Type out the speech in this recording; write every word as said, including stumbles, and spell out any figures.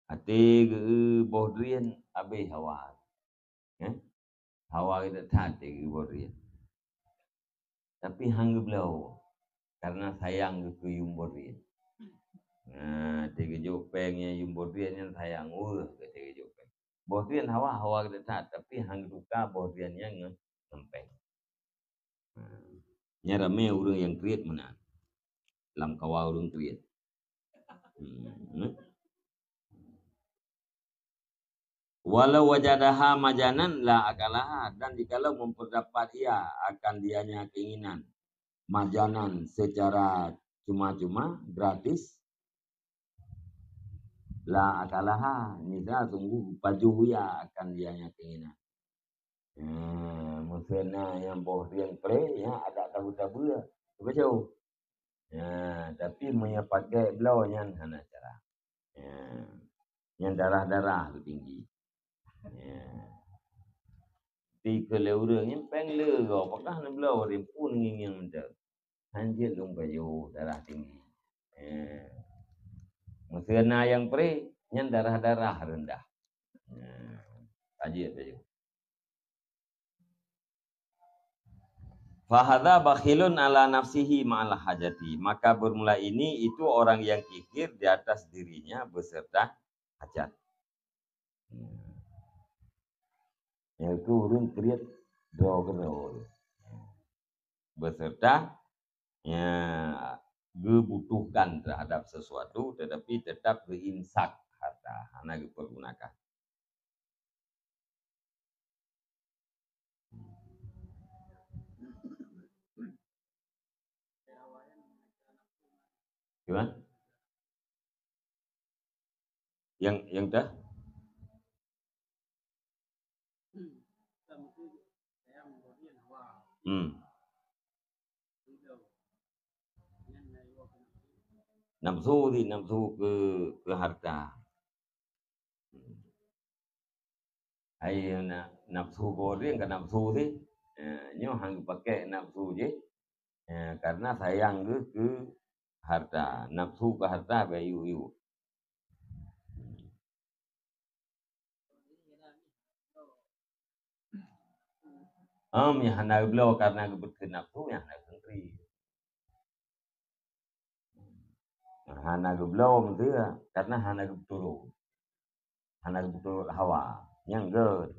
Até geu boh drien habéh hawa. Eh? Hawa geuh that-that até geu boh drien. Tapi han geubloe, karena sayang geuh keu yum boh drien. Nah, até geujok péng nyang yum boh drien nyan sayang, weueh até geujok péng. Boh drien hawa, hawa geuh that-that, tapi han geutuka boh drien nyan ngon, ngon péng. Nah, nyan ramé ureuëng nyang kriet meunan. Lam kawa ureuëng kriet. Hmm. Walau wajadaha majanan la akalaha, dan jikalau memperdapat ia akan dianya keinginan majanan secara cuma-cuma, gratis, la akalaha, nisa sungguh pajoh ia akan dianya keinginan. Ha, meuseu na nyang boh drien pré, ya, adak tabu-tabu, ya. Betul? Ya, tapi meunyo pakai bloe nyan hana cara. Ya. Nyan darah-darah tu tinggi. Ya. Tapi keu lé ureuëng nyan péng le goe, apakah na bloe drien pun ngieng-ngieng mantong. Hanjeuet lôn pajoh darah tinggi. Eh. Meuseu na nyang pré, nyan darah-darah rendah. Eh. Hanjeuet pajoh. Fahadha bakhilun ala nafsihi ma'al hajati. Maka bermula ini itu orang yang kikir di atas dirinya beserta hajat. Yaitu ureuëng kriet droe keudroe. Beserta, ya, geubutuhkan terhadap sesuatu, tetapi tetap geuimsak harta, hana geupergunakan. Gimana? Yang, yang dah? Hmm. Nafsu di, nafsu ke, ke harta. Hai na-, nafsu boh drien ka nafsu sih. Eh, nyoe han geupakai nafsu jih. Eh, karena sayang geuh keu harta. Nafsu keu harta beu yue-yue. Em, nyang hana geubloe karena geubeuet keu nafsu, nyang hana geubeuet. Hana geubloe meunteuka, karena hana geubeuturot. Hana geubeuturot hawa. Nyang gét.